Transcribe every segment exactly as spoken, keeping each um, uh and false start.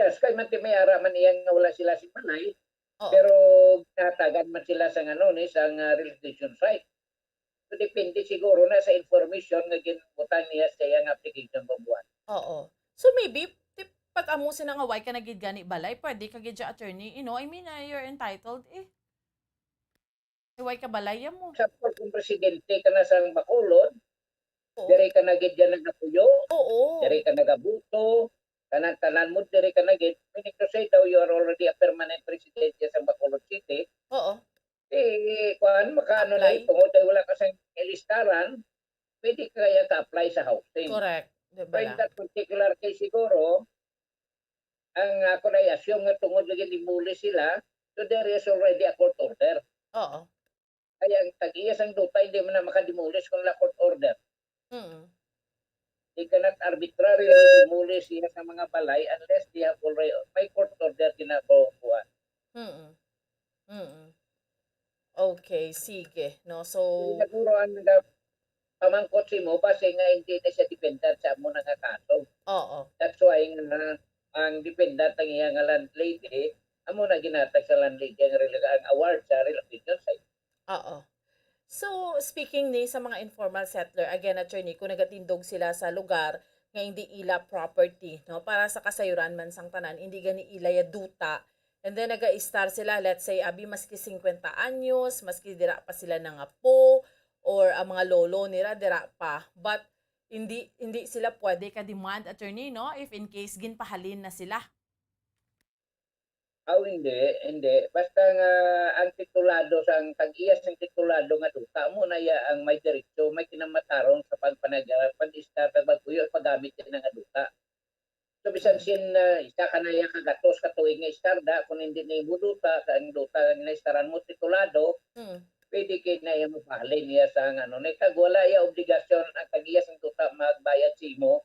Yes, kay man ti may ara man iya nga wala sila sing balay, Oo. Pero ginahatagan man sila sang ano ni, sang, ah, relocation site. So, depende siguro na sa information nga ginbutang niya sa iyang application, Bombo Juan. Oo. So maybe, ti-, pag amo sina nga wala ka na gid gani balay, pwede ka gid siya, attorney, you know, I mean, ah, you're entitled eh. Wala ka balay mo. Example, kung residente ka na sa Bacolod, Oo. Diri ka na gid dyan nagapuyo, Oo. Diri ka nagabuto, tanan-tanan mo diri ka na gid. Meaning to say daw, you are already a permanent resident sa Bacolod City. Oo. Eh, kuan, makaano na Apply. Tungod ay wala ka sa ilistaran, pwede ka kaya ka-apply sa housing. Correct. Di Pero in bala? that particular case siguro, ang ako na i-assume nga tungod lagi demolish sila, so there is already a court order. Oo. Kaya ang tag-iya sang duta, hindi man na makademolish kung wala court order. Mm. They cannot arbitrarily demolish siya sa mga balay unless they have already, may court order ginabubuan. Mm. Mm. Okay, sige, no? So, Siguro ang naga-, pamangkot si mo, basi nga hindi na siya defendant sa amo na nga kaso. Oo. That's why nga ang defendant ang iya nga landlady, amo na ginatag sa landlady ang, rela- ang award sa relocation site. Oo. So, speaking ni sa mga informal settler, again, attorney, kung nagatindog sila sa lugar nga hindi ila property, no, para sa kasayuran man sang tanan, hindi gani ila ya duta. And then, nagaistar sila, let's say, abi, maski singkwenta anyos, maski dira pa sila nangapo, or ang mga lolo nira dira pa. But, hindi, hindi sila pwede ka-demand, attorney, no, if in case ginpahalin na sila. Aw, hindi, hindi. Basta nga ang titulado sang tag-iya sang titulado nga duta, amo na iya ang may diretso, may kinamatarong sa pagpanag-, pag-istar, pagpuyo, paggamit niya nga duta. So, bisan sin, ah, isa ka na iya ka gatos ka tuig nga istarda, kung hindi na imo duta, sa ang duta nga naistaran mo titulado, Mm. pwede kay na iya mapahalin niya sa ano, na kag wala iya obligasyon ang tag-iya sang duta magbayad sa imo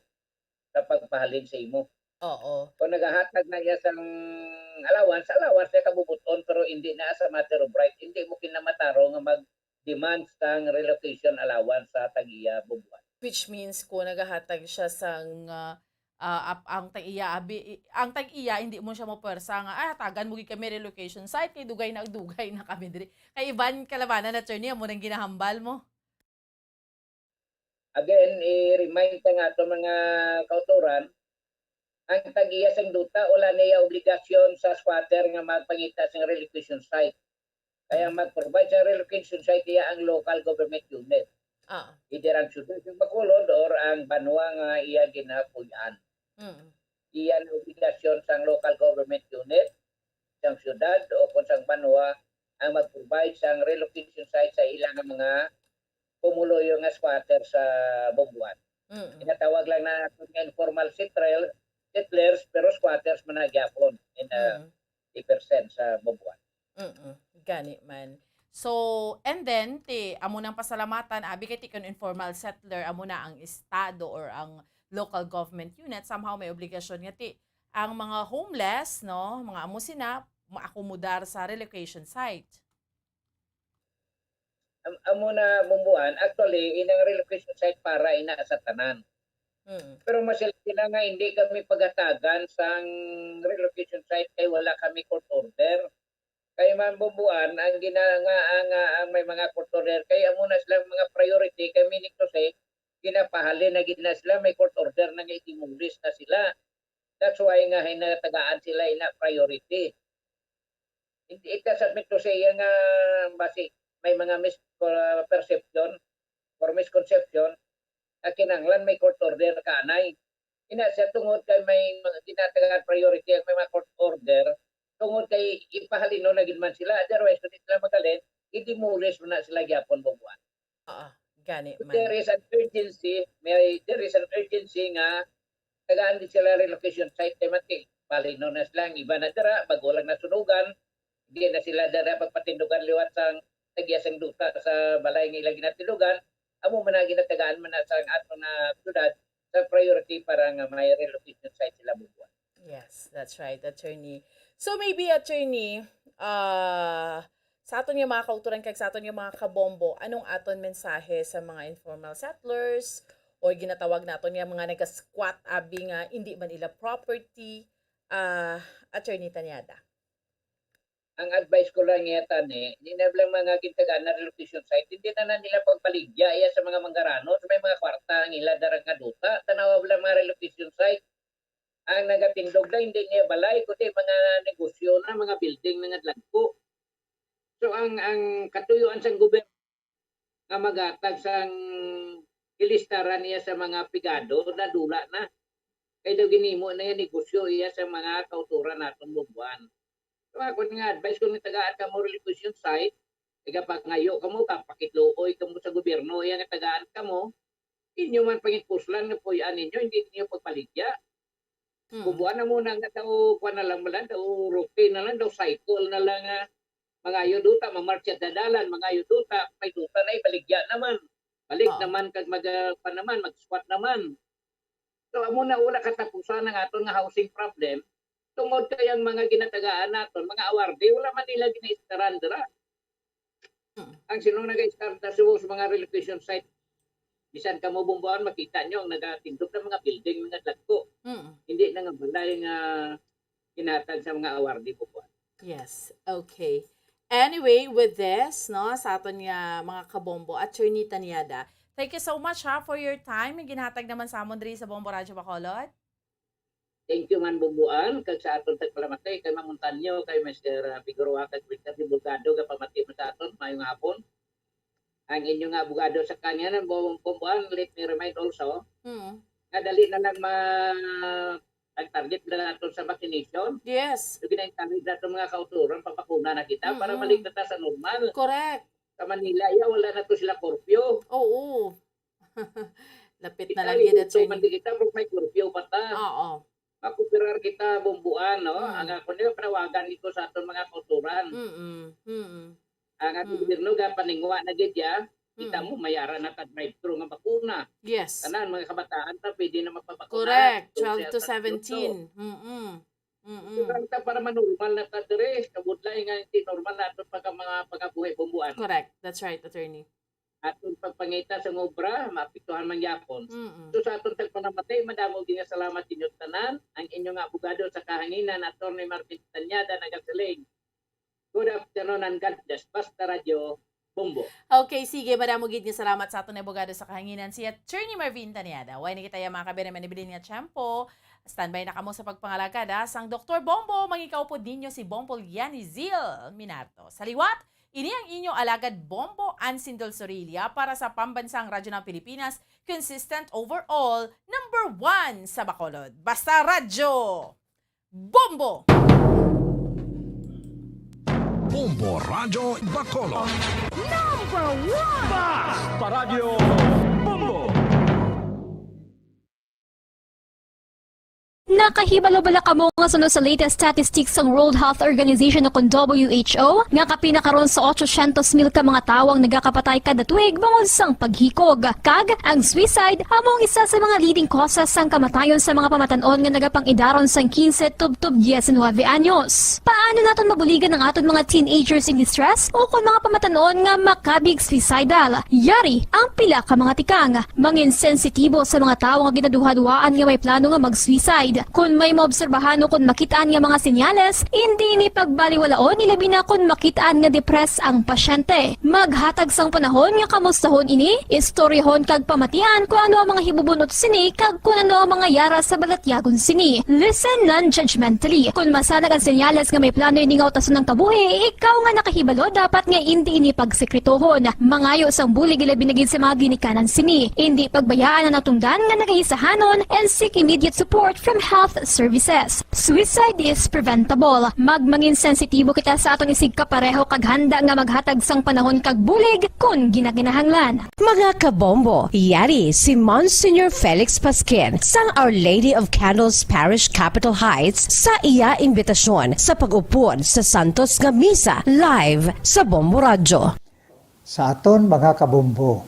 sa pagpahalin sa imo. Oo. Kung nagahatag na iya sang allowance, allowance niya kabubuton, pero hindi na sa matter of right. Hindi mo kinamatarong nga mag-demand sang relocation allowance sa tag-iya bubuan. Which means, kung nagahatag siya sang, ah, ah, ap-, ang tag-iya, abi, i-, ang tag-iya, hindi mo siya mapwersa nga, "Ah, tagan mo gid kami relocation site, kay dugay na, dugay na kami diri." Kay iban kalabanan, attorney, amo nang ginahambal mo. Again, i-remind ka nga ato mga kautoran, ang tag-iya sang duta, wala niya obligasyon sa squatter nga magpangita sang relocation site. Kaya ang mag-provide sa relocation site, iya ang local government unit. Ah. Either ang siyudad ng Bacolod or ang banwa nga iya ginapuy-an. Mm. Iya ang obligasyon sang local government unit, sang siyudad o kung sang banwa ang mag-provide sang relocation site sa ilang mga pumuluyo nga squatter sa Bubuan. Mm. Ginatawag lang na naton nga informal settlers, settlers, pero squatters man na gyapon in uh, Mm. eighty percent sa Bubuan. Mm-mm. Gani man. So, and then, ti, amo nang pasalamatan, abi kay ti kun informal settler, amo na ang estado or ang local government unit, somehow may obligasyon nga ti, ang mga homeless, no, mga amo sina, maakomodar sa relocation site. Am-, amo na Bubuan, actually, inang relocation site para ina sa tanan. Mm. Pero masil sila nga hindi kami pagatagan sang relocation site kay wala kami court order. Kay man Bubuan, ang gina-, nga, ang, ah, ang may mga court order, kay amo na sila mga priority, kay meaning to say, ginapahalin na gid na sila, may court order na nga i-demolish na sila. That's why nga hinatagaan sila ina priority. It, it doesn't mean to say nga basi may mga misperception or misconception nga kinahanglan may court order ka anay. Ina siya tungod kay may mga ginatagaan priority ang may mga court order, tungod kay ipahalinon na gid man sila, otherwise kung di sila magalin, i-demolish mo na sila gyapon Bubuan. Oo, gani man. There is an urgency, may, there is an urgency nga tagaan din sila relocation site kay mati. Palinon na sila ang iba na dira, bago lang nasunugan, hindi na sila dira pagpatindugan liwat sang tag-iya sang duta sa balay nga ilang ginatindugan, amo man na ginatagaan man na sa ato na syudad sa priority para nga may relocation site sila Bubuan. Yes, that's right, attorney. So maybe, attorney, ah, sa aton nga mga kautoran kag sa aton nga mga kabombo, anong aton mensahe sa mga informal settlers or ginatawag naton nga mga naga-squat abi nga hindi man ila property? ah, Attorney Tanyada. Ang advice ko lang niya, tani, ni na lang mga gintagaan na relocation site, hindi na, na nila pagbaligya iya sa mga manggaranon, sa may mga kwarta ang ila darang nga duta. Tanawa lang mga relocation site. Ang nagatindog na hindi niya balay, kundi mga negosyo na, mga building na nga dagko. So, ang, ang katuyuan sang gobyerno nga maghatag sang ilistaran niya sa mga pigado, nadula na. Kay daw ginimo na yan negosyo iya sa mga kauturan naton bubuan. So, ako nga advice, kung tagaan kamo relocation site, igapangayo kamo, kapakitluoy kamo sa gobyerno, iya nga tagaan kamo, inyo man pangipuslan nga puy-an ninyo, hindi ninyo pagbaligya. Mm. Bubuan na muna nga daw, kuwan na lang, mala, daw routine na lang, daw cycle na lang, ah, mangayo duta, mamarcha dadalan, mangayo duta, may duta na, ibaligya naman. Balik Oo. naman, kag mag, ah, pa naman, mag-squat naman. So, amo na wala katapusan ang aton nga housing problem. Tungod kay ang mga ginatagaan naton, mga awardee, wala man nila ginaistaran dira. Mm. Ang sino nag-istar sa, sa mga relocation site, bisan kamo bubuan, makita nyo ang nagatindog na mga building, mga dagko. Mm. Hindi na nga balay nga ginhatag sa mga awardee bubuan. Yes. Okay. Anyway, with this, no, sa aton nga mga kabombo, Attorney Tanyada, thank you so much, ha, for your time. May ginhatag naman sa amon diri sa Bombo Radyo Bacolod. Thank you man, Bumbuan, kag sa aton tagpalamatay, kay Mamontaño, kay Mister Figueroa, kag Mister Divulgado, nga pamati mo sa aton, mayong hapon. Ang inyo nga abogado sa kanya, Bum-, Bumbuan, let me remind also, Mm. nga dali na lang ma-, ang target na nato sa vaccination. Yes. Yung gina-encourage nato mga kauturan, papakuna na kita para Mm-mm. balik na ta sa normal. Correct. Sa Manila, ya, wala na to sila curfew. Oo. Lapit na Kita, lang gid, lilito man Attorney. di kita, kung may curfew pa ta. Oo. Makupirar kita, Bumbuan, no? Mm. Ang ako niyo, panawagan ito sa aton mga kauturan. Mm-mm. Mm-mm. Ang ating Mm. gobyerno, ga paningwa na gid ya. Kita Mm. mo, mayara na ta drive-thru nga bakuna. Yes. Tanan, mga kabataan ta, pwede na magpabakuna. Correct. Twelve to seventeen. Mm-mm. Mm-mm. Kaya ta para manormal na ta dire, kabudlay nga hindi normal na ato pagka-, mga pagkabuhi, Bumbuan. Correct. That's right, Attorney. Aton pagpangita sa obra, maapektuhan man gyapon. Mm-mm. So, sa aton tagpanamatay, madamo gid nga salamat ninyo tanan. Ang inyo nga abogado sa kahanginan, Attorney Marvin Tanyada, nagasiling, "Good afternoon and God bless." Basta Radyo Bombo. Okay, sige, madamo gid nga salamat sa aton abogado sa kahanginan, si Attorney Marvin Tanyada. Way na kita ya, mga kabere, manibilin nga tiyempo. Standby na kamo sa pagpangalagad, ha, sang Doktor Bombo, mangikaupod ninyo si Bombo Liani Zil Minarto. Sa liwat, ini ang inyo alagad Bombo Ansindol Sorilla para sa Pambansang Radyo ng Pilipinas, consistent overall, number one sa Bacolod. Basta Radyo! Bombo! Bombo Radyo Bacolod. Number one! Basta Radyo Bombo! Nakahibalo bala kamo nga suno sa latest statistics sang World Health Organization o kon W H O nga kapin na karon sa otsosyentos mil ka mga tawo ang nagakapatay kada tuig bangod sang paghikog? Kag ang suicide amo ang isa sa mga leading causes sang kamatayon sa mga pamatan-on nga nagapang-idaron sang quince tubtob diecinuebe anyos. Paano naton mabuligan ang aton mga teenagers in distress o kon mga pamatan-on nga makabig suicidal? Yari ang pila ka mga tikang. Mangin sensitibo sa mga tawo nga ginaduhaduhaan nga may plano nga mag-suicide. Kon may maobserbahan o kon makit-an nga mga senyales, indi ini pagbaliwalaon, ilabi na kon makit-an nga depressed ang pasyente. Maghatag sang panahon nga kamustahon ini, istoryahon kag pamatian kon ano ang mga hibubun-ot sini kag kon ano ang mga yara sa balatyagon sini. Listen non-judgmentally. Kon masanag ang senyales nga may plano ini nga utason ang kabuhi, ikaw nga nakahibalo dapat nga indi ini pagsekretohon. Mangayo sang bulig, ilabi na gid sa mga ginikanan sini. Indi pagbayaan ang natungdan nga nagaisahanon and seek immediate support from health services. Suicide is preventable. Magmangin sensitibo kita sa aton isigkapareho kag handa nga maghatag sang panahon kag bulig kon ginakinahanglan. Mga kabombo, yari si Monsignor Felix Pasquin sang Our Lady of Candles Parish, Capitol Heights, sa iya imbitasyon sa pag-upod sa Santos nga Misa live sa Bombo Radyo. Sa aton mga kabombo,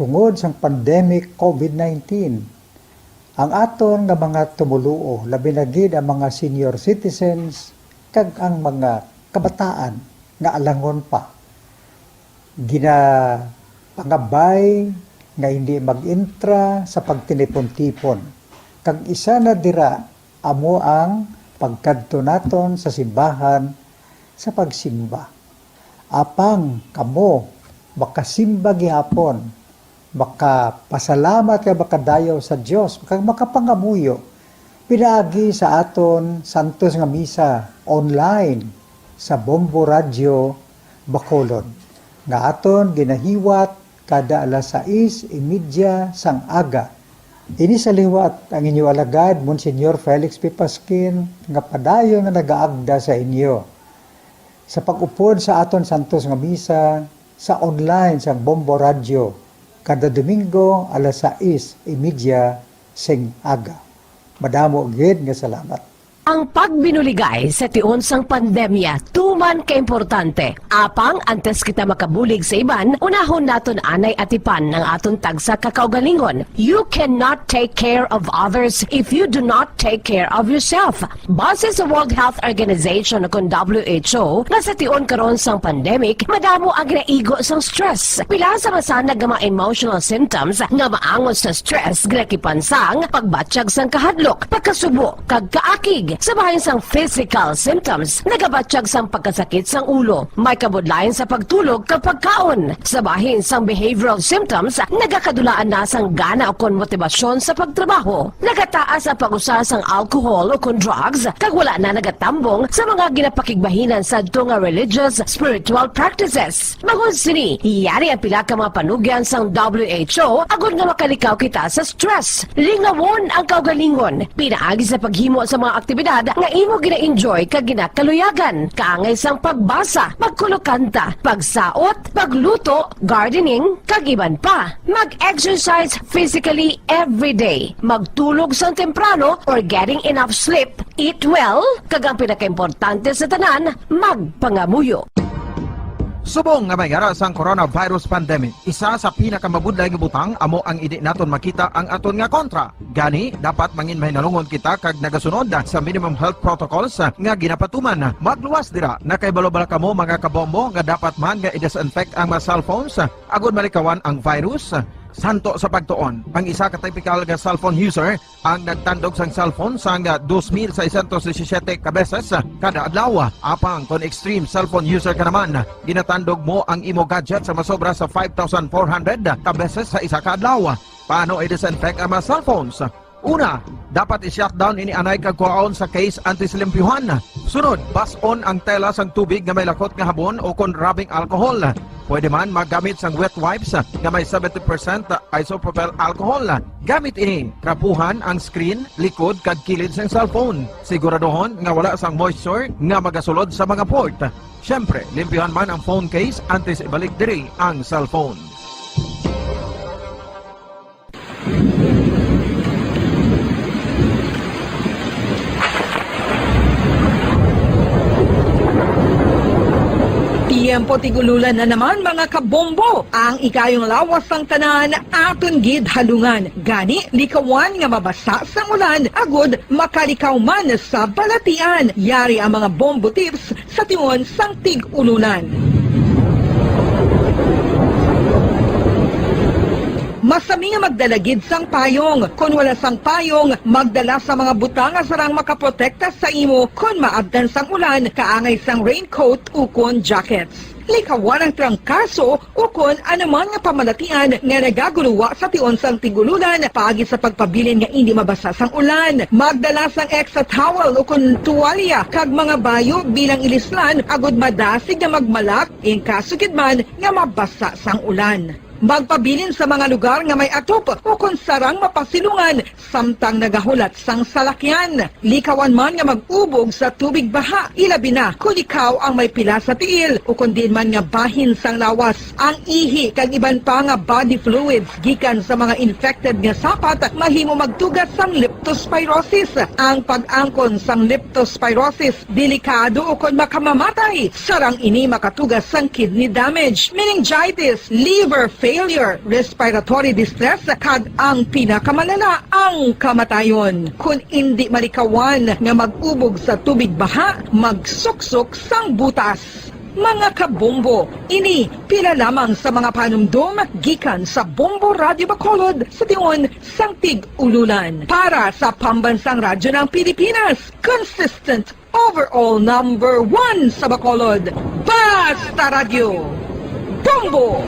tungod sang pandemic COVID nineteen, ang aton nga mga tumoluo, labi na gid ang mga senior citizens kag ang mga kabataan nga alangon pa, ginapangabay nga hindi mag-intra sa pagtinipon-tipon, kag isa na dira amo ang pagkadto naton sa simbahan sa pagsimba. Apang kamo makasimba gihapon, makapasalamat kag makadayaw sa Dios, kag makapangamuyo pinaagi sa aton santos nga misa online sa Bombo Radyo Bacolod, nga aton ginahiwat kada alas sais y media sang aga. Ini sa liwat ang inyo alagad, Monsignor Felix P. Pasquin, nga padayon nga nagaagda sa inyo sa pag-upod sa aton santos nga misa sa online sang Bombo Radyo kada Domingo alas sais y media sing aga. Madamo gid nga salamat. Ang pagbinuligay sa tion sang pandemya tuman ka importante. Apang antes kita makabulig sa iban, unahon naton anay atipan ang aton tagsa ka kaugalingon. You cannot take care of others if you do not take care of yourself. Base sa World Health Organization, kon W H O, nga sa tion karon sang pandemic, madamo ang ginaigo sang stress. Pila sa masanag nga mga emotional symptoms nga maangot sa stress ginakipan sang pagbatyag sang kahadlok, pagkasubo, kag kaakig. Sa bahin sang physical symptoms, nagabatyag sang pagkasakit sang ulo, may kabudlayan sa pagtulog kag pagkaon. Sa bahin sang behavioral symptoms, nagakadulaan na sang gana ukon motibasyon sa pagtrabaho. Nagataas ang pag-usa sang alcohol ukon drugs, kag wala na nagatambong sa mga ginapakigbahinan sadto nga religious, spiritual practices. Bangod sini, yari ang pila ka mga panugyan sang W H O agod nga makalikaw kita sa stress. Lingawon ang kaugalingon pinaagi sa paghimo sa mga aktibidad nga imo gina-enjoy kag ginakaluyagan, kaangay sang pagbasa, pagkulokanta, pagsaot, pagluto, gardening, kag iban pa. Mag-exercise physically every day. Magtulog sang temprano or getting enough sleep. Eat well, kag ang pinakaimportante sa tanan, magpangamuyo. Subong nga may yara sang coronavirus pandemic, isa sa pinakamabudlay nga butang amo ang indi naton makita ang aton nga kontra. Gani, dapat mangin mahinalungon kita kag nagasunod sa minimum health protocols nga ginapatuman. Magluwas dira, nakahibalo bala kamo, mga kabombo, nga dapat man nga i-disinfect ang mga cellphones agod malikawan ang virus? Santo sa pagtuon, ang isa ka typical nga cellphone user ang nagtandog sang cellphone sang dos mil seiscientos disisiete ka beses kada adlaw. Apang kon extreme cellphone user ka naman, ginatandog mo ang imo gadget sa masobra sa five thousand four hundred ka beses sa isa ka adlaw. Paano i-disinfect ang mga cellphones? Una, dapat i-shutdown ini anay kag kuhaon sa case antes limpyuhan. Sunod, bas-on ang tela sang tubig nga may lakot nga habon o kon rubbing alcohol. Pwede man maggamit sang wet wipes nga may seventy percent isopropyl alcohol. Gamit ini, trapuhan ang screen, likod, kag kilid sang cellphone. Siguraduhon nga wala sang moisture nga magasulod sa mga port. Siyempre, limpyuhan man ang phone case antes ibalik diri ang cellphone. Tiyempo tig-ululan na naman, mga kabombo. Ang ikayong lawas sang tanan aton gid halungan. Gani, likawan nga mabasa sang ulan agud makalikaw man sa balatian. Yari ang mga bombo tips sa tion sang tig-ulunan. Masami nga magdala gid sang payong. Kon wala sang payong, magdala sa mga butang nga sarang makaprotekta sa imo kon maabtan sang ulan, kaangay sang raincoat ukon jackets. Likawan ang trangkaso ukon anuman nga pamalatian nga nagaguluwa sa tion sang tig-ulunan paagi sa pagpabilin nga indi mabasa sang ulan. Magdala sang extra towel ukon tuwalya kag mga bayo bilang ilislan agud madasig nga magmalak in kaso gid man nga mabasa sang ulan. Magpabilin sa mga lugar nga may atop ukon sarang mapasilungan samtang nagahulat sang salakyan. Likawan man nga mag-ubog sa tubig baha, ilabi na kon ikaw ang may pila sa tiil ukon diin man nga bahin sang lawas. Ang ihi kag iban pa nga body fluids gikan sa mga infected nga sapat mahimo magtuga sang leptospirosis. Ang pag-angkon sang leptospirosis delikado ukon makamamatay. Sarang ini makatuga sang kidney damage, meningitis, liver failure, respiratory distress, kag ang pinakamalala, ang kamatayon. Kon indi malikawan nga mag-ubog sa tubig baha, magsuksok sang butas. Mga kabombo, ini pila lamang sa mga panumdom gikan sa Bombo Radyo Bacolod sa tion sang Tig-Ululan. Para sa Pambansang Radyo ng Pilipinas, consistent overall number one sa Bacolod, Basta Radyo, Bombo!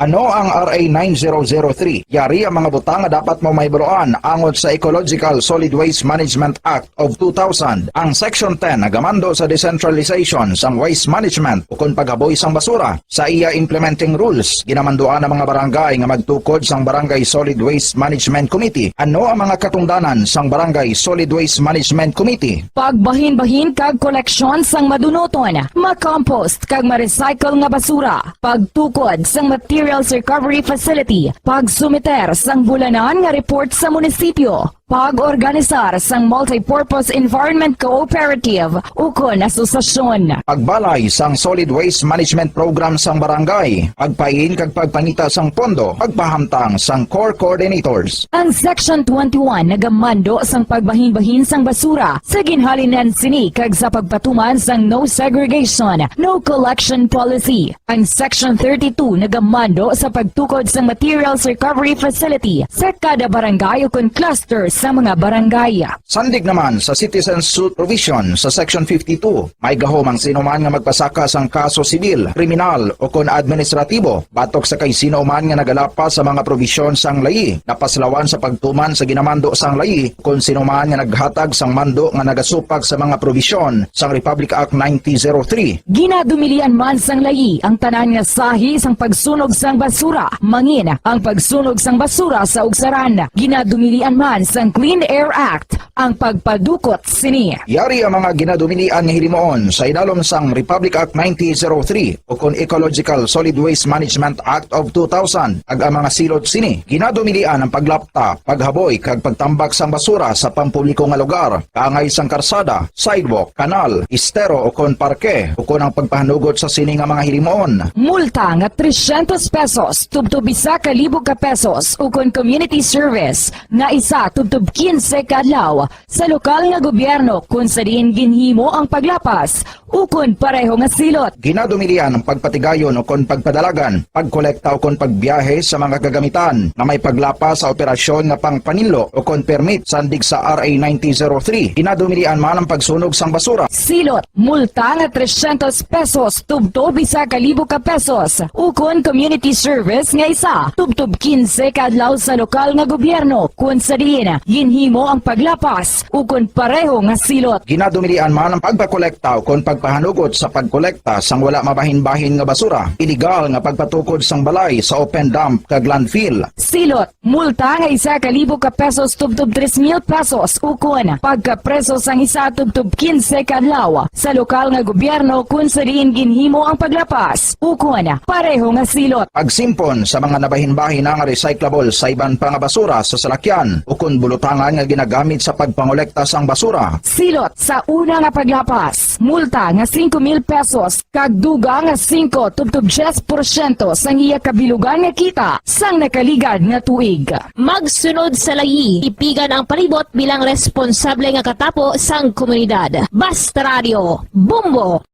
Ano ang R A nine zero zero three? Yari ang mga butang nga dapat mo mahibaluan angot sa Ecological Solid Waste Management Act of two thousand. Ang Section ten nagamando sa decentralization sang waste management ukon paghaboy sang basura. Sa iya implementing rules, ginamanduan ang mga barangay nga magtukod sang Barangay Solid Waste Management Committee. Ano ang mga katungdanan sang Barangay Solid Waste Management Committee? Pagbahinbahin kag koleksyon sang madunuton, ma-compost kag ma-recycle nga basura, pagtukod sang materials recovery facility, pagsumiter sang bulanan nga report sa munisipyo, pag-organisar sang multipurpose environment cooperative ukon asosasyon. Pagbalay sang solid waste management program sang barangay, pagpain kag pagpangita sang pondo, pagpahamtang sang core coordinators. Ang Section twenty-one nagamando sang pagbahinbahin sang basura sa ginhalinan sini kag sa pagpatuman sang no segregation, no collection policy. Ang Section thirty-two nagamando sa pagtukod sang materials recovery facility sa kada barangay ukon cluster sa mga barangay. Sandig naman sa citizen suit provision sa Section fifty-two, may gahom ang sino man nga magpasaka sang kaso sibil, kriminal, ukon administratibo batok sa kay sino man nga nagalapas sa mga probisyon sang layi, napaslawan sa pagtuman sa ginamando sang layi, kon sino man nga naghatag sang mando nga nagasupak sa mga probisyon sang Republic Act nineteen oh three. Ginadumilian man sang layi ang tanan nga sahi sang pagsunog sang basura, mangin ang pagsunog sang basura sa ugsaran. Ginadumilian man sang Clean Air Act ang pagpadukot sini. Yari ang mga ginadumilian nga hilimuon sa idalom sang Republic Act nineteen oh three ukon Ecological Solid Waste Management Act of two thousand, kag ang mga silot sini. Ginadumilian ang paglapta, paghaboy, kag pagtambak sang basura sa pampubliko nga lugar, kaangay sang karsada, sidewalk, kanal, estero, ukon parke, ukon ang pagpahanugot sa sini nga mga hilimuon. Multa nga trescientos pesos tubtob isa ka libo ka pesos, ukon community service nga isa tubtob quince ka adlaw sa lokal nga gobyerno kon sa diin ginhimo ang paglapas ukon pareho nga silot. Ginadumilian ang pagpatigayon ukon pagpadalagan, pagkolekta ukon pagbiyahe sa mga kagamitan nga may paglapas sa operasyon nga pangpanilo ukon permit sandig sa R A nineteen oh three. Ginadumilian man ang pagsunog sang basura. Silot, multa nga trescientos pesos tubtob isa ka libo ka pesos, ukon community service nga isa tubtob quince ka adlaw sa lokal nga gobyerno, kon sa diin ginhimo ang paglapas ukon pareho nga silot. Ginadumilian man ang pagpakolekta ukon pagpahanugot sa pagkolekta sang wala mabahin-bahin nga basura, iligal nga pagpatukod sang balay sa open dump kag landfill. Silot, multa nga isa ka libo ka pesos tubtob tres mil pesos, ukon pagkapreso sang isa tubtob quince ka adlaw sa lokal nga gobyerno kon sa diin ginhimo ang paglapas, ukon pareho nga silot. Pagsimpon sa mga nabahin-bahin nga recyclable sa iban pa nga basura sa salakyan ukon bulutangan nga ginagamit sa pagpangolekta sang basura. Silot sa una nga paglapas, multa nga singko mil pesos kag dugang nga singko tubtob diyes porsyento sang iya kabilugan nga kita sang nakaligad nga tuig. Magsunod sa layi, tipigan ang palibot bilang responsable nga katapo sang komunidad. Basta Radio, Bombo!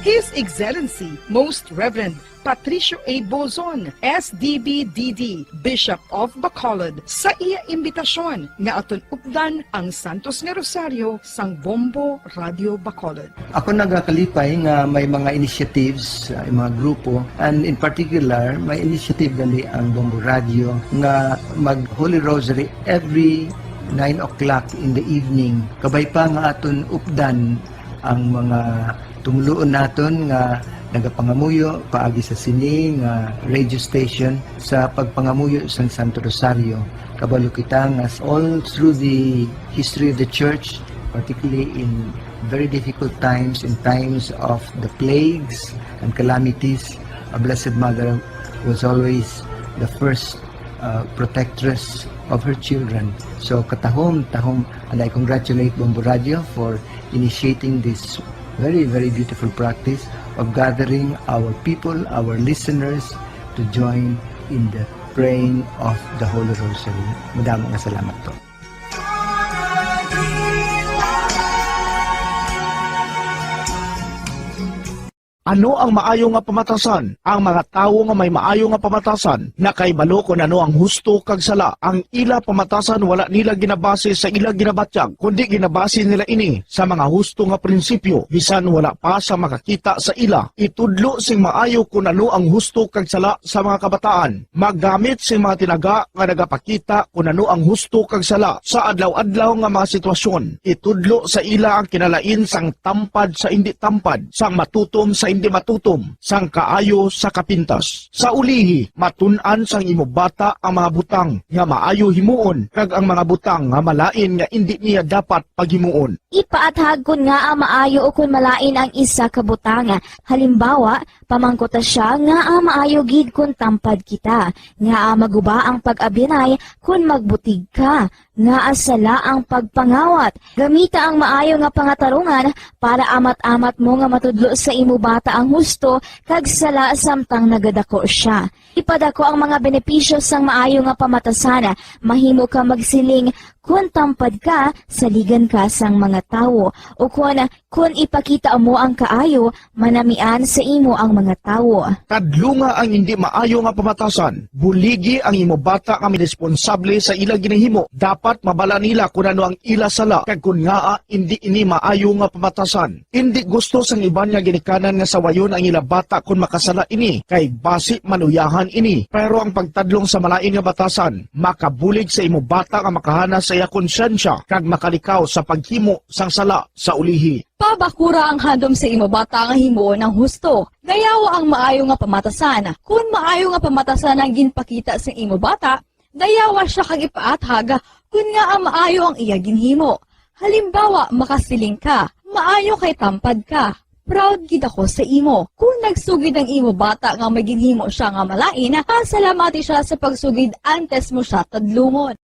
His Excellency, Most Reverend Patricio A. Bozon, S D B D D, Bishop of Bacolod, sa iya imbitasyon nga aton updan ang Santos nga Rosario sang Bombo Radio Bacolod. Ako nagakalipay nga may mga initiatives, uh, mga grupo, and in particular, may initiative gali ang Bombo Radio nga mag Holy Rosary every nine o'clock in the evening. Kabay pa nga aton updan ang mga tumuluon naton nga nagapangamuyo paagi sa sini nga radio station sa pagpangamuyo sang Santo Rosario. Kabalo kita nga all through the history of the church, particularly in very difficult times, in times of the plagues and calamities, our Blessed Mother was always the first uh, protectress of her children. So katahom, tahom, and I congratulate Bombo Radio for initiating this very, very beautiful practice of gathering our people, our listeners, to join in the Praying of the Holy Rosary. Madamo nga salamat po. Ano ang maayo nga pamatasan? Ang mga tawo nga may maayo nga pamatasan nakahibalo kon ano ang husto kag sala. Ang ila pamatasan wala nila ginabase sa ila ginabatyag, kundi ginabase nila ini sa mga husto nga prinsipyo, bisan wala pa sa makakita sa ila. Itudlo sing maayo kon ano ang husto kag sala sa mga kabataan. Maggamit sing mga tinaga nga nagapakita kon ano ang husto kag sala sa adlaw-adlaw nga mga sitwasyon. Itudlo sa ila ang kinalain sang tampad sa indi tampad, sang matutom sa indi matutom, sang kaayo sa kapintas. Sa ulihi, matun-an sang imo bata ang mga butang nga maayo himuon kag ang mga butang nga malain nga indi niya dapat paghimuon. Ipaathag kon ngaa maayo ukon malain ang isa ka butang. Halimbawa, pamangkuta sia ngaa maayo gid kon tampad kita, ngaa maguba ang pag-abyanay kon magbutig ka, ngaa sala ang pagpangawat. Gamita ang maayo nga pangatarungan para amat-amat mo nga matudlo sa imo bata ang husto kag sala samtang nagadako sia. Ipadako ang mga benepisyo sang maayo nga pamatasan. Mahimo ka magsiling, "Kon tampad ka, saligan ka sang mga tawo," ukon, "Kon ipakita mo ang kaayo, manamian sa imo ang mga tawo." Kadlunga ang hindi maayo nga pamatasan. Buligi ang imo bata nga may responsable sa ila ginahimo. Dapat mabala nila kon ano ang ila sala kag kon ngaa indi ini maayo nga pamatasan. Indi gusto sang iban nga ginikanan nga sawayon ang ila bata kon makasala ini, kay basi maluyahan ini. Pero ang pagtadlong sa malain nga batasan makabulig sa imo bata nga makahana sa iya konsyensya kag makalikaw sa paghimo sang sala sa ulihi. Pabakura ang handom sa imo bata nga himuon ang husto. Dayawa ang maayo nga pamatasan. Kon maayo nga pamatasan ang ginpakita sa imo bata, dayawa sia kag ipaathag kon ngaa maayo ang iya ginhimo. Halimbawa, makasiling ka, "Maayo kay tampad ka. Proud gid ako sa imo." Kon nagsugid ang imo bata nga may ginhimo sia nga malain, pasalamati sia sa pagsugid antes mo sia tadlungon.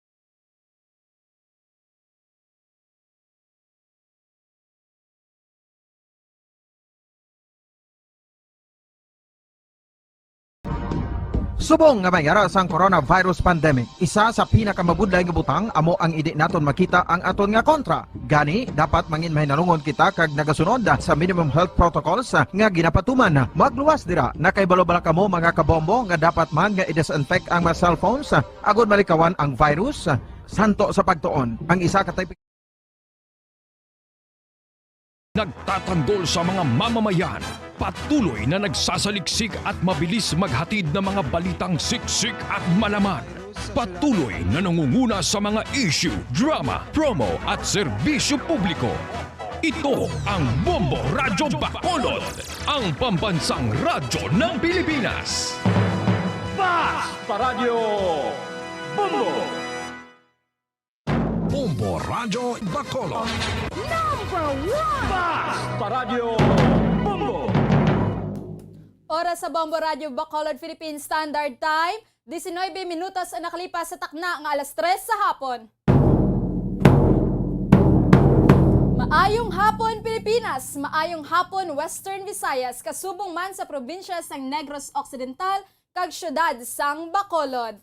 Subong nga may ara sang coronavirus pandemic, isa sa pinakamabudlay nga butang amo ang indi naton makita ang aton nga kontra. Gani, dapat mangin mahinalungon kita kag nagasunod sa minimum health protocols nga ginapatuman. Magluwas dira, nakahibalo bala kamo, mga kabombo, nga dapat man nga i-disinfect ang mga cellphones agod malikawan ang virus? Santo sa pagtuon, ang isa ka type Nagtatanggol sa mga mamamayan, patuloy na nagsasaliksik at mabilis maghatid ng mga balitang siksik at malaman. Patuloy na nangunguna sa mga issue, drama, promo at serbisyo publiko. Ito ang Bombo Radyo Bacolod, ang pambansang radyo ng Pilipinas. Basta Radyo Bombo! Bombo Radyo Bacolod. Number one! Basta Radyo Bombo! Oras sa Bombo Radyo Bacolod Philippine Standard Time, diecinuebe minutos ang nakalipas sa takna nga alas tres sa hapon. Maayong hapon, Pilipinas! Maayong hapon, Western Visayas, kasubong man sa probinsya sang Negros Occidental kag siyudad sang Bacolod.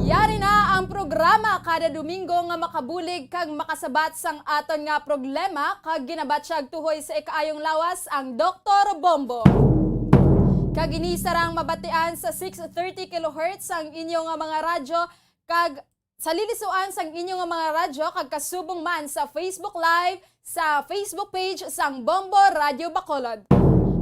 Yari na ang programa kada Domingo nga makabulig kag makasabat sang aton nga problema kag ginabatyag tuhoy sa ikaayong lawas ang Doktor Bombo. Kag ini sarang mabatian sa six thirty kilohertz ang inyo nga mga radyo kag sa lilisuan sang inyo nga mga radyo kag kasubong man sa Facebook Live, sa Facebook page sang Bombo Radyo Bacolod.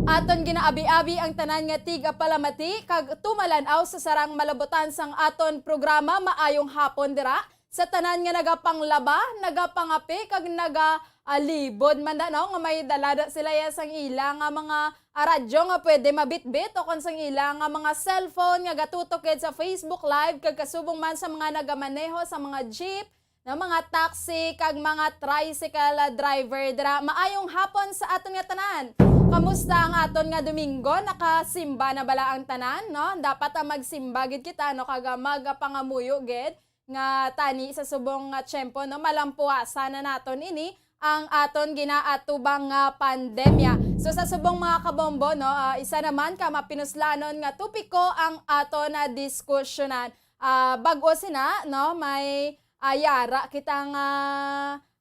Aton ginaabi-abi ang tanan nga tigapalamati kag tumalan-aw sa sarang malabutan sang aton programa. Maayong hapon dira sa tanan nga nagapanglaba, nagapangape kag naga alibod man da, no, nga may dala da sila ya sang ila nga mga, ah, radyo nga pwede mabitbit o kon sang ila nga mga cellphone nga gatutok gid sa Facebook Live kag kasubong man sa mga nagamaneho sa mga jeep, na mga taxi kag mga tricycle, ah, driver dira. Maayong hapon sa aton nga tanan. Kamusta ang aton nga Domingo? Nakasimba na bala ang tanan, no? Dapat, ah, magsimba gid kita, no, kag, ah, magapangamuyo gid nga tani sa subong nga tiyempo, no, malampuasan na naton ini ang aton ginaatubang nga pandemya. So, sa subong, mga kabombo, no, ah, isa naman ka mapinuslanon nga topiko ang aton na diskusyonan. Ah, bag-o sina, no, may, ah, yara kita nga,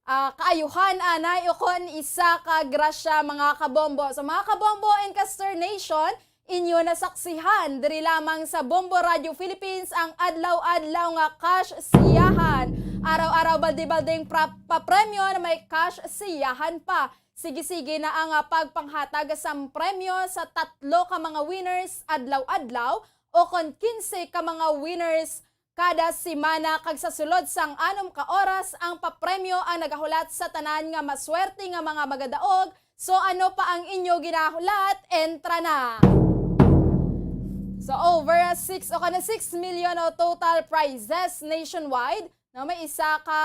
ah, kaayuhan, anay, ukon isa ka grasya, mga kabombo. So, mga kabombo and Caster Nation, inyo nasaksihan diri lamang sa Bombo Radio Philippines ang adlaw-adlaw nga cash siyahan. Araw-araw balde-baldeng pra-, papremyo na may cash siyahan pa. Sige-sige na ang, ah, pagpanghatag sang premyo sa tatlo ka mga winners adlaw-adlaw o kon kinse ka mga winners kada semana, kag sa sulod sang anom ka oras ang papremyo ang nagahulat sa tanan nga maswerte nga mga magadaog. So, ano pa ang inyo ginahulat? Entra na! So, over six o kana six million o total prizes nationwide, no, may isa ka,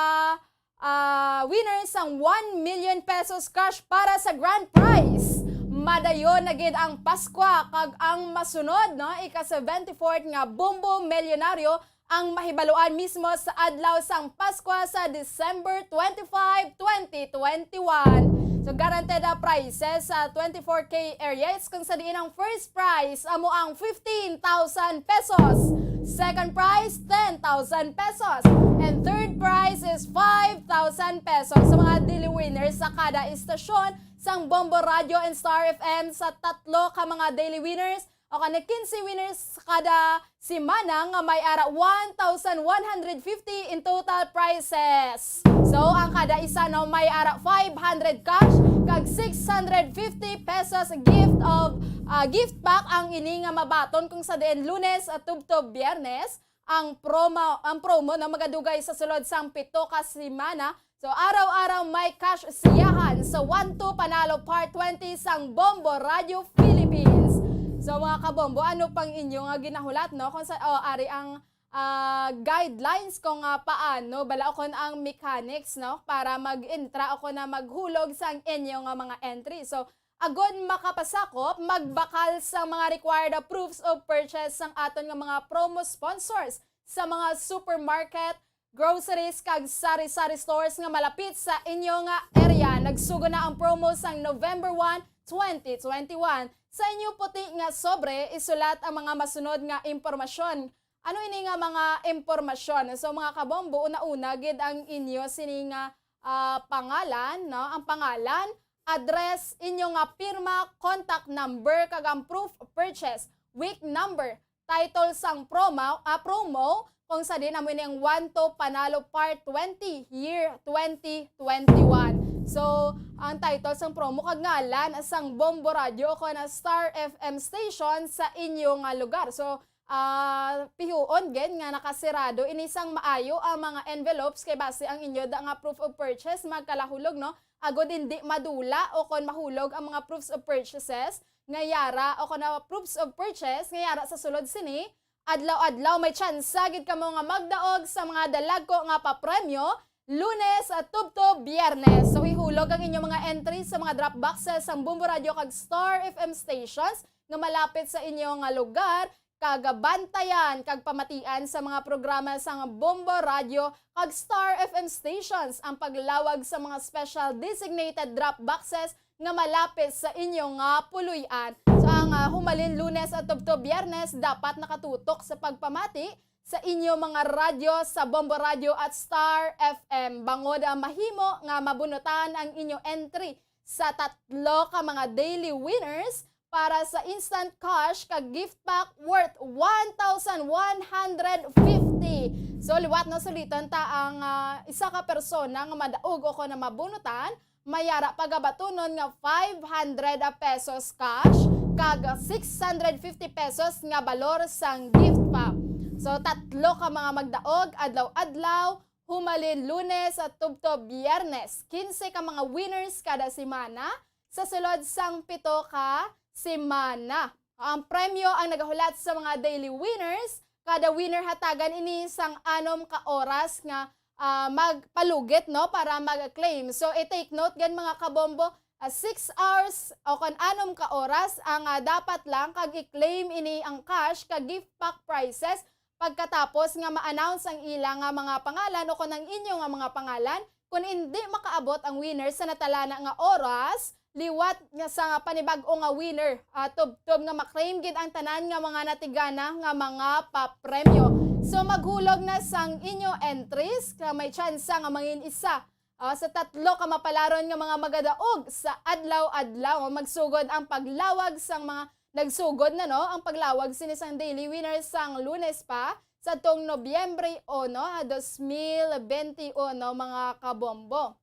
ah, winner sang one million pesos cash para sa grand prize. Madayon na gid ang Paskwa, kag ang masunod, no, ika seventy-fourth nga Bombo Milyonaryo ang mahibaluan mismo sa adlaw sang Paskwa sa December twenty-five, twenty twenty-one. So, guaranteed na prizes sa twenty-four K areas, kung sa diin ang first prize amo ang fifteen thousand pesos, second prize ten thousand pesos, and third prize is five thousand pesos. Sa mga daily winners sa kada istasyon sang Bombo Radio and Star F M, sa tatlo ka mga daily winners, o kana kinse winners kada semana nga may ara one thousand one hundred fifty in total prizes. So, ang kada isa, no, may ara five hundred cash kag six hundred fifty pesos gift of, ah, gift pack ang ini nga mabaton kung sa diin Lunes, ah, tubtob Biyernes ang promo, ang promo, no, magadugay sa sulod sang pito ka semana. So, araw-araw may cash siyahan sa One Two Panalo Part twenty sang Bombo Radio Philippines. So, mga kabombo, ano pang inyo nga ginahulat, no? Kung sa, oh, ari ang, ah, guidelines kung, ah, paano, bala, o kung ang mechanics, no? Para mag-entra o kung na maghulog sang inyo nga mga entry. So, agod makapasakop, magbakal sa mga required proofs of purchase sang aton nga mga promo sponsors sa mga supermarket, groceries, kag sari-sari stores nga malapit sa inyo nga area. Nagsugo na ang promo sang November one, twenty twenty-one. Sa inyo puti nga sobre, isulat ang mga masunod nga impormasyon. Ano ini nga mga impormasyon? So, mga kabombo, una-una gid ang inyo sini nga, ah, pangalan, no? Ang pangalan, address, inyo nga pirma, contact number, kag ang proof of purchase, week number, title sang promo, ah, promo, kung sa diin amo ini ang One Two Panalo Part twenty, year twenty twenty-one. So, ang title sang promo kag ngalan sang Bombo Radio o kon Star F M station sa inyo nga lugar. So, ah, pihuon gid nga nakasirado ini sang maayo ang mga envelopes, kay basi ang inyo da nga proof of purchase magkalahulog, no? Agod hindi madula o kon mahulog ang mga proofs of purchases nga yara o kon proofs of purchase nga yara sa sulod sini, adlaw-adlaw may tsansa gid kamo nga magdaog sa mga dalagko nga papremyo, Lunes, ah, tubtob Biyernes. So, ihulog ang inyo mga entry sa mga drop boxes sang Bombo Radio kag Star F M stations nga malapit sa inyo nga lugar, kag bantayan kag pamatian sa mga programa sang Bombo Radio kag Star F M stations ang paglawag sa mga special designated drop boxes nga malapit sa inyo nga puloy-an. So, ang, ah, humalin Lunes at tubtob Biyernes dapat nakatutok sa pagpamati sa inyo mga radyo sa Bombo Radio at Star F M, bangod, ah, mahimo nga mabunutan ang inyo entry sa tatlo ka mga daily winners para sa instant cash kag gift pack worth one thousand one hundred fifty. So, liwat na suliton ta ang, ah, isa ka persona nga madaog o kon na mabunutan, may ara pagabatunon nga five hundred pesos cash kag six hundred fifty pesos nga balor sang gift pack. So, tatlo ka mga magdaog adlaw-adlaw, humalin Lunes at tubtob Biyernes, kinse ka mga winners kada semana, sa sulod sang pito ka semana. Ang premyo ang nagahulat sa mga daily winners. Kada winner hatagan ini sang anom ka oras nga, ah, magpalugit, no, para mag-claim. So, i-take note gid, mga kabombo, ah, six hours o kon anom ka oras ang, ah, dapat lang kag i-claim ini ang cash kag gift pack prizes pagkatapos nga ma-announce ang ila nga mga pangalan o kon ang inyo nga mga pangalan Kon indi makaabot ang winner sa natalana nga oras, liwat nga sa panibag-o nga winner, ah, tubtob nga ma-claim gid ang tanan nga mga natigana nga mga papremyo. So, maghulog na sang inyo entries nga may tsansa nga mangin isa, ah, sa tatlo ka mapalaron nga mga magadaog sa adlaw-adlaw. Magsugod ang paglawag sang mga, nagsugod na, no, ang paglawag sini sang daily winner sang Lunes pa, sa tong Nobyembre uno, ah, dos mil bente uno, mga kabombo.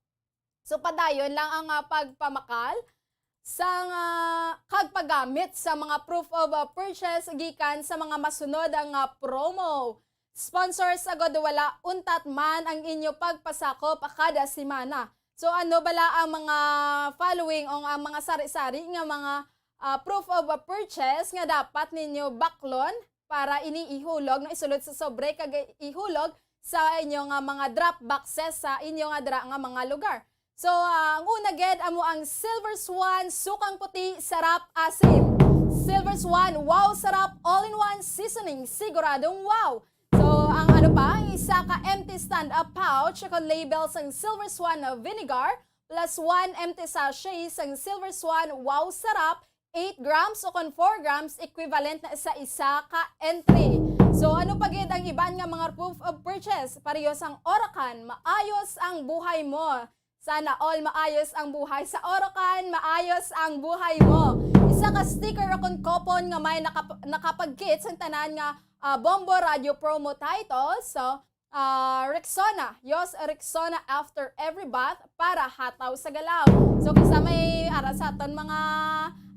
So, padayon lang ang, ah, pagpamakal sa nga, kag paggamit sa mga proof of, ah, purchase gikan sa mga masunod nga promo. Sponsors, agod wala untat man ang inyo pagpasakop kada semana. So, ano bala ang mga following o ang mga sari-sari nga mga, ah, proof of, ah, purchase nga dapat ninyo baklon para ini ihulog, no, isulod sa sobre kag ihulog sa inyo nga mga drop boxes sa inyo nga dira nga mga lugar. So, ah, ang una gid amo ang Silver Swan, sukang puti, sarap, asim. Silver Swan, wow, sarap, all-in-one seasoning, siguradong wow. So, ang ano pa, ang isa ka empty stand-up pouch kon label sang Silver Swan na vinegar, plus one empty sachet sang Silver Swan, wow, sarap, eight grams o kon four grams, equivalent na sa isa ka entry. So, ano pa gid ang iban nga mga proof of purchase? Pareho sang Orocan, maayos ang buhay mo. Sana all maayos ang buhay sa Orocan, maayos ang buhay mo. Isa ka sticker o kon coupon nga may nakap-, nakapagkit sang tanan nga, ah, Bombo Radio promo title. So, ah, Rexona. Use Rexona after every bath para hataw sa galaw. So, kisa may ara sa aton mga,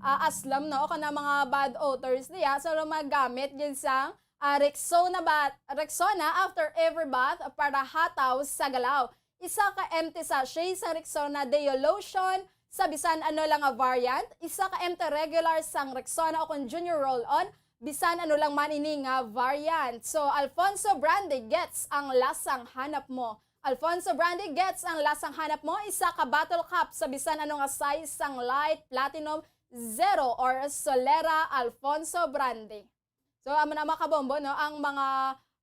ah, aslam, no? O kana mga bad odors diya. So, magamit gid sang, ah, Rexona bath, Rexona after every bath para hataw sa galaw. Isa ka empty sachet sa Rexona Deo Lotion sa bisan ano lang nga variant. Isa ka empty regular sang Rexona o kon Junior Roll-On, bisan ano lang man ini nga variant. So, Alfonso Brandy gets ang lasang hanap mo. Alfonso Brandy gets ang lasang hanap mo, isa ka bottle cup sa bisan ano nga size sang light, platinum, zero, or solera. Alfonso Brandy. So, amo na, mga kabombo, no, ang mga,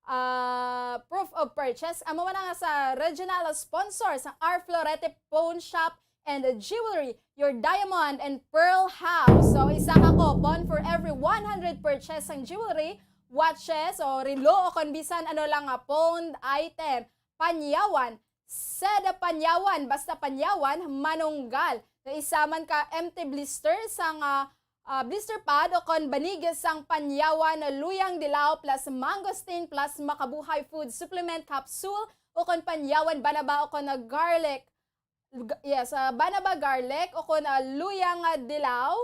ah, proof of purchase. Amo man ang sa regional sponsor sa R Florete Pawn Shop and Jewelry, your diamond and pearl house. So, isa ka coupon for every one hundred purchase sang jewelry, watches, o relo, o kon bisan ano lang nga pawned item. Panyawan, said Panyawan, basta Panyawan, manunggal. Isa man ka empty blister sang, ah, ah, blister pad o kon banigi sang Panyawan Luyang Dilaw plus Mangosteen plus Makabuhay Food Supplement Capsule o kon Panyawan Banaba o kon garlic. G-, yes, ah, Banaba garlic o kon, ah, Luyang, ah, Dilaw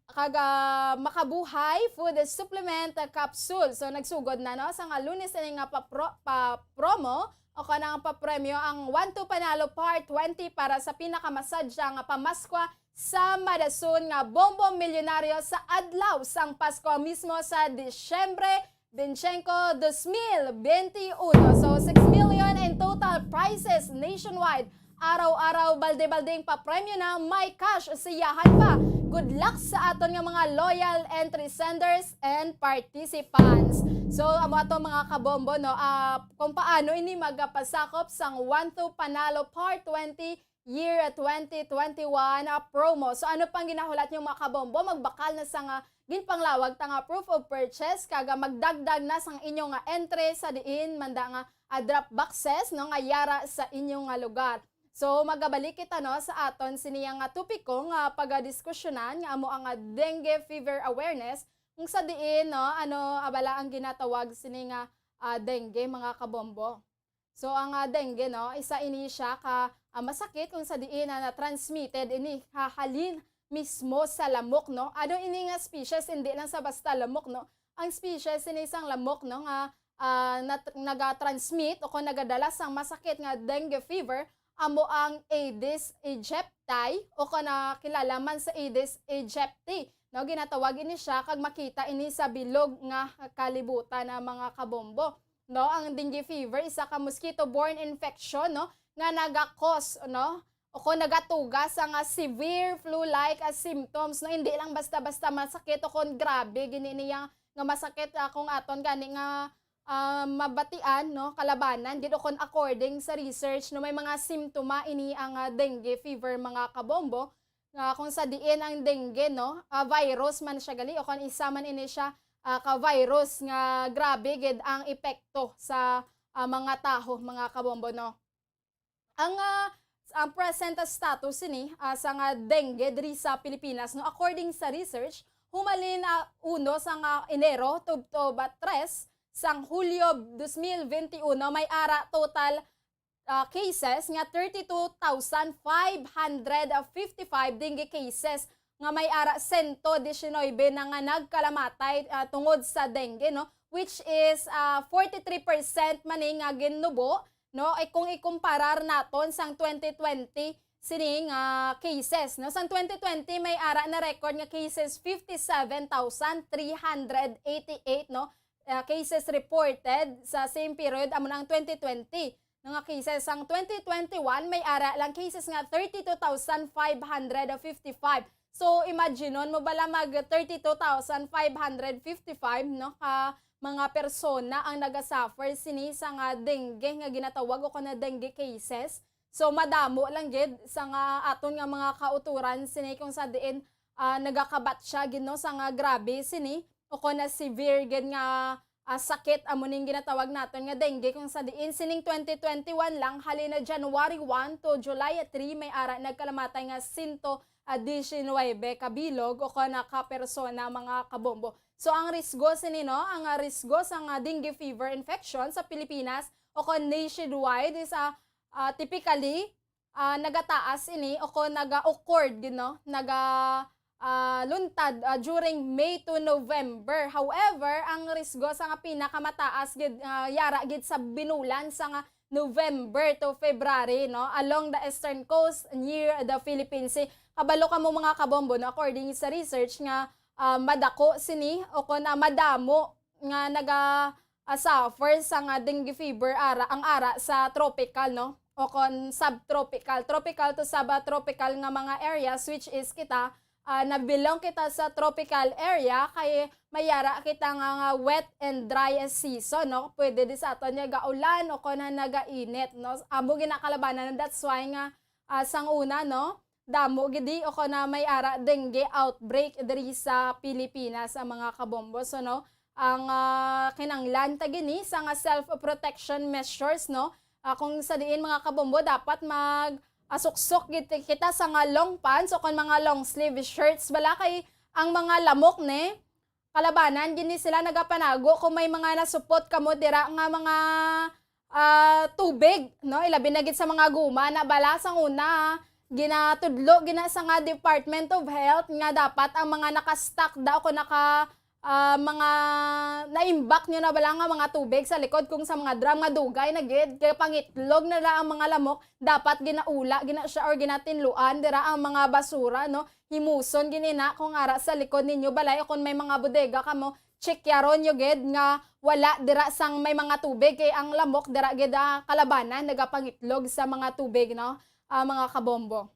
kag, ah, Makabuhay Food Supplement, ah, Capsule. So, nagsugod na, no, sang, ah, Lunes ini nga pa-pro-, pa-promo o kon ang papremyo ang One to Panalo Part twenty para sa pinakamasadya nga pamaskwa sa madason nga Bombo Milyonaryo sa adlaw sang Pasko mismo sa Disyembre twenty-five, dos mil bente uno. So, six million in total prizes nationwide. Araw-araw, balde-baldeng papremyo na, may cash siyahan pa. Good luck sa aton nga mga loyal entry senders and participants. So, amo ato, mga kabombo, no, ah, kung paano ini magapasakop sang One to Panalo Part twenty Year twenty twenty-one, ah, promo. So, ano pang ginahulat niyo, mga kabombo? Magbakal na sa nga ginpanglawag ta nga proof of purchase, kag, ah, magdagdag na sang inyo nga entry sa diin man da nga, ah, drop boxes, no, nga yara sa inyo nga lugar. So, magabalik kita, no, sa aton sini nga topiko nga pagadiskusyonan, nga amo ang, ah, dengue fever awareness, kung sa diin, no, ano, abala ang ginatawag sini nga, ah, dengue, mga kabombo. So, ang, ah, dengue, no, isa ini siya ka, ah, masakit kung sa diin na na-transmitted ini ha-, halin mismo sa lamok, no? Ano ini nga species? Hindi lang sa basta lamok, no? Ang species ini sang lamok, no, nga, ah, nat-, naga-transmit o kung nagadala sang masakit nga dengue fever, amo ang Aedes aegypti o kung nakilala man sa Aedes aegypti, no? Ginatawag ini siya kag makita ini sa bilog nga kalibutan na, mga kabombo. No, ang dengue fever, isa ka mosquito-borne infection, no, nga naga-cause, no, o kung nagatuga sa nga severe flu-like, ah, symptoms, no, hindi lang basta-basta masakit o kung grabe gini niya nga masakit, ah, kung aton gani nga, ah, mabatian, no, kalabanan gid, o kon according sa research, no, may mga simptoma ini ang, ah, dengue fever, mga kabombo, nga kung sa diin ang dengue, no, ah, virus man siya gali, o kon isa man ini siya, ah, ka virus nga grabe gid ang epekto sa, ah, mga tawo, mga kabombo, no. Ang, ah, ang present status sini, ah, sa nga dengue diri sa Pilipinas, no, according sa research, humalin, ah, uno sa nga Enero tubtob, ah, tres sang Hulyo dos mil benti uno, may ara total, ah, cases nga thirty-two thousand five hundred fifty-five dengue cases, nga may ara sento diecinuebe na nga nagkalamatay, ah, tungod sa dengue, no, which is, ah, forty-three percent man ni nga ginubo, no, ay kung ikumparar naton sang twenty twenty sini nga cases, no. Sang twenty twenty may ara na record nga cases fifty-seven thousand three hundred eighty-eight, no, ah, cases reported sa same period, amo na ang twenty twenty, no, nga cases. Sang twenty twenty-one may ara lang cases nga thirty-two thousand five hundred fifty-five. So, imaginon mo bala mag thirty-two thousand five hundred fifty-five, no, ka mga persona ang nagasuffer sini sa nga dengue nga ginatawag o kon na dengue cases. So, madamo lang gid sa nga aton nga mga kauturan sini kung sa diin, ah, nagakabat siya gid, no, sa nga grabe sini o kon na severe gid nga, ah, sakit, amo ning ginatawag naton nga dengue, kung sa diin sining twenty twenty-one lang, halin na January one to July three, may ara nagkalamatay nga sento diecinuebe ka bilog o kon na ka persona, mga kabombo. So, ang risgo sini, no, ang, ah, risgo sa nga dengue fever infection sa Pilipinas o kon nationwide is, ah, ah, typically, ah, nagataas ini o kon naga-occurred, you know, naga, ah, luntad, ah, during May to November. However, ang risgo sa nga pinakamataas gid, ah, yara gid sa binulan sa nga November to February, no, along the eastern coast near the Philippine Sea. Kabalo kamo, mga kabombo, no, according sa research nga, ah, madako sini o kon, ah, madamo nga naga, ah, suffer sa nga dengue fever ara, ang ara sa tropical, no, o kon subtropical, tropical to subtropical nga mga areas, which is kita, ah, nabelong kita sa tropical area kay may ara kita nga, nga wet and dry season, no? Pwede di sa aton nga gaulan o kon na nagainit, no? Amo ginakalabanan, that's why nga, ah, sang una, no, damo gid di o kon na may ara dengue outbreak diri sa Pilipinas, ang mga kabombo. So, no, ang, ah, kinanglan ta gini sa nga self-protection measures, no? Ah, kung sa diin, mga kabombo, dapat mag, ah, suksok gid kita sa nga long pants o kon mga long sleeve shirts bala, kay ang mga lamok ni kalabanan gid ni sila nagapanago. Kung may mga nasupot kamo dira nga mga, ah, tubig, no, ilabi na gid sa mga guma na bala, sang una, ginatudlo gina sa nga Department of Health nga dapat ang mga naka-stock daw, kung naka, ah, mga naimbak nyo na bala nga mga tubig sa likod, kung sa mga drum nga dugay na gid, kay pangitlog na lang ang mga lamok, dapat ginaula gina siya or ginatinluan dira ang mga basura, no? Himuson gini na kung ara sa likod ninyo balay o kung may mga bodega kamo, tsikyaron nyo gid nga wala dira sang may mga tubig, kay ang lamok dira gid, ah, kalabanan nagapangitlog sa mga tubig, no? Ah, mga kabombo.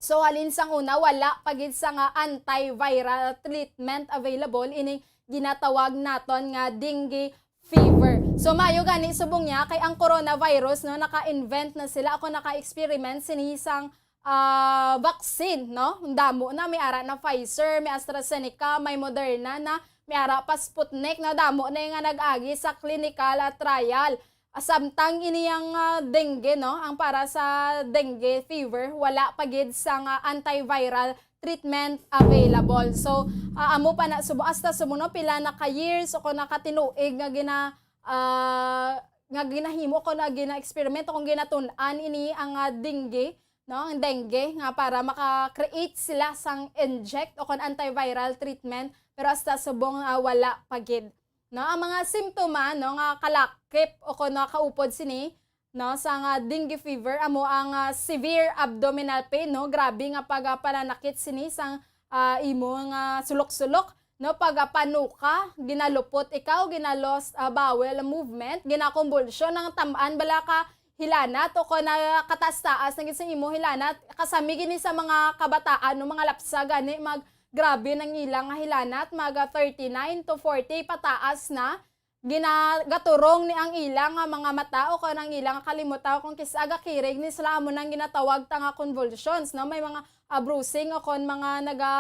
So, halin sang una, wala pa gid sa nga antiviral treatment available ining ginatawag naton nga dengue fever. So, maayo gani subong niya kay ang coronavirus, no, naka-invent na sila, ako naka-experiment sini sang, ah, vaccine, no? Damo na, may ara na Pfizer, may AstraZeneca, may Moderna na, may ara pa Sputnik, no? Damo na yung nga nag-agi sa clinical, ah, trial. Samtang ini ang, ah, dengue, no? Ang para sa dengue fever, wala pa gid sa nga antiviral treatment available. So, ah, amo pa na, subo, hasta sumo, no, pila na ka years o kung nakatinuig nga gina-, ah, nga ginahimo ko na gina-experiment o kung ginatun-an ini ang, ah, dengue, no? Ang dengue nga para maka-create sila sang inject o kung antiviral treatment, pero hasta subong, ah, wala pa gid. No, ang mga simptoma, no, nga kalakip o kon nakaupod sini, no, sa nga dengue fever amo ang, ah, severe abdominal pain, no, grabe nga pag-, ah, pananakit sini sang, ah, imo nga sulok-sulok, no, pag, ah, panuka, ginalupot ikaw, gina-lost, ah, bowel movement, ginakumbulsyon ang tam-an, bala ka hilanat o kon nakataas-taas na gid sa imo hilanat. Kasami gini sa mga kabataan, no, mga lapsa gani, mag-, grabe nang ilang hilanat, mag, ah, thirty-nine to forty pataas na. ginagaturong ni ang ila nga mga mata o kon ang ila nga kalibutan, o kon kis-a gakirig ni sila, amo nang ginatawag ta nga convulsions, no? May mga, ah, bruising o kon mga naga,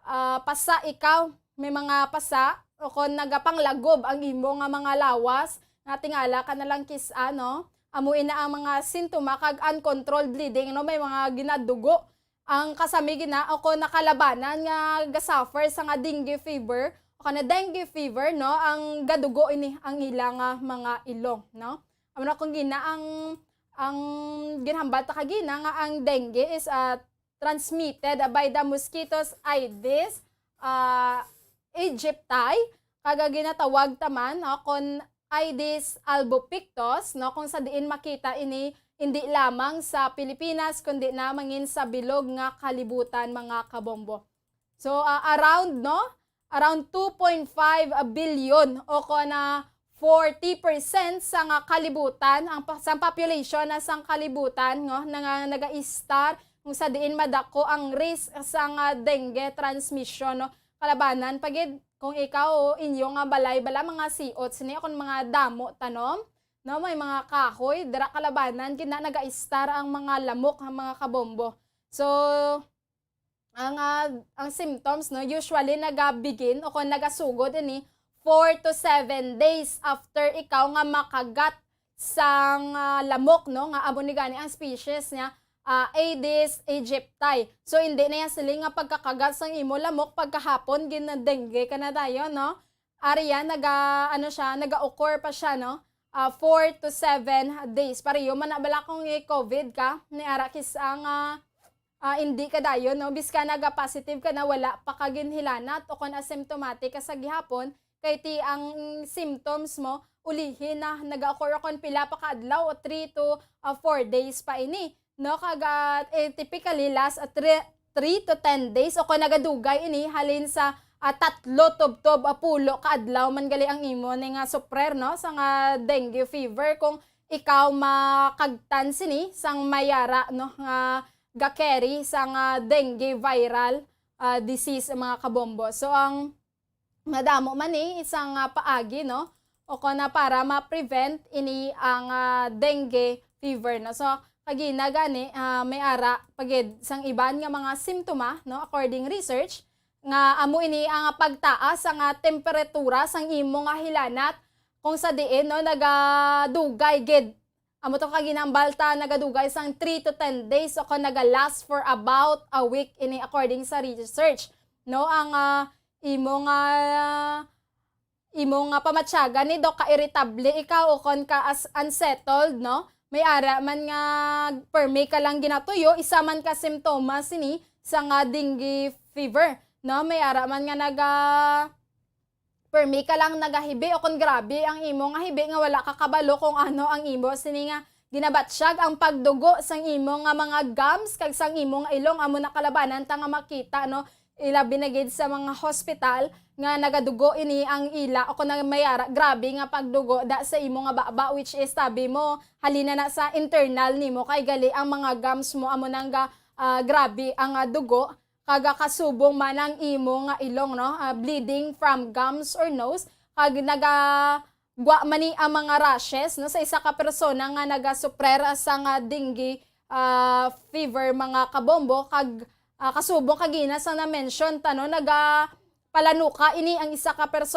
ah, pasa ikaw, may mga pasa o kon nagapanglagob ang imo nga mga lawas, nga tingala ka na lang kis-a, no? Amo ina ang mga sintoma kag uncontrolled bleeding, no? May mga ginadugo ang kasami gina o kon nakalabanan nga ga-suffer sa nga dengue fever o kana dengue fever, no, ang gadugo ini ang ila nga mga ilong, no? Amo na kung gina ang, ang ginhambal ta kagina nga ang dengue is, ah, transmitted by the mosquitoes Aedes, ah, aegypti, kag ginatawag ta man, no, kon Aedes albopictus, no, kung sa diin makita ini hindi lamang sa Pilipinas, kundi na mangin sa bilog nga kalibutan, mga kabombo. So, ah, around, no, around two point five billion o kon na forty percent sa nga kalibutan, ang pa-, sa population na sang kalibutan, no, na nga naga-istar kung sa diin madako ang risk sa nga dengue transmission, no. Kalabanan pa gid kung ikaw, inyo nga balay bala mga siot sini, o kon mga damo tanom, no, may mga kahoy, dira kalabanan gid na naga-istar ang mga lamok, ang mga kabombo. So, ang, ah, ang symptoms, no, usually nagabigin o kon nagasugod ini four to seven days after ikaw nga makagat sang, ah, lamok, no, nga amo ni gani ang species niya, ah, Aedes aegypti. So, hindi na yan sila nga pagkakagat sang imo lamok pagkahapon, gin-dengue ka na dayon, no? Ari yan, naga, ano siya, naga-occur pa siya, no? Ah, four to seven days. Pareho man na bala kung i-covid ka, ni ara kis-a nga, ah, hindi ka dayon, no? Bisan naga-positive ka na, wala pa ka ginhilanat o kon asymptomatic ka sa gihapon, kay ti ang symptoms mo, ulihi na naga-occur kon pila pa ka adlaw o three to, ah, four days pa ini, no? Kag, ah, eh, typically, last, ah, three, three to ten days o kon nagadugay ini halin sa, ah, tatlo tubtob, ah, pulo ka adlaw man gali ang imo ni nga sufrer, no, sa nga dengue fever. Kung ikaw makagtan sini sang may ara, no, nga ga-carry sa nga dengue viral, ah, disease, mga kabombo. So, ang madamo man ni isang, ah, paagi, no? O kon na para ma-prevent ini ang, ah, dengue fever, no? So, kagina gani, ah, may ara pa gid sang iban nga mga simptoma, no? According research, nga amo ini ang pagtaas sang, ah, temperatura sang imo nga hilanat, kung sa diin, no, nagadugay gid. Amo to ka ginhambal ta, nagadugay sang three to ten days o kon naga-last for about a week ini, according sa research. No, ang, ah, imo nga, imo nga pamatyagan ni, Doc, ka-iritable ikaw o kon ka as unsettled, no? May ara man nga permi ka lang ginatuyo, isa man ka simptomas sini sa nga dengue fever, no? May ara man nga naga-, permi ka lang nagahibi o kon grabe ang imo nga hibi nga wala ka kabalo kung ano ang imo sini nga ginabatsyag. Ang pagdugo sang imo nga mga gums kag sang imo nga ilong, amo na kalabanan ta nga makita, no? Ilabi na gid sa mga hospital nga nagadugo ini ang ila o kon may ara, grabe nga pagdugo da sa imo nga baba, which is, sabi mo, halina na sa internal nimo kay gali ang mga gums mo amo nang ga-, ah, grabe ang, ah, dugo. Kag kasubong man ang imo nga ilong, no? Ah, bleeding from gums or nose, kag nagagwa man ni ang mga rashes, no, sa isa ka persona nga nagasuprer sa nga dengue, ah, fever, mga kabombo, kag, ah, kasubong kagina sa na-mention ta, no, nagapalanuka ini ang isa ka persona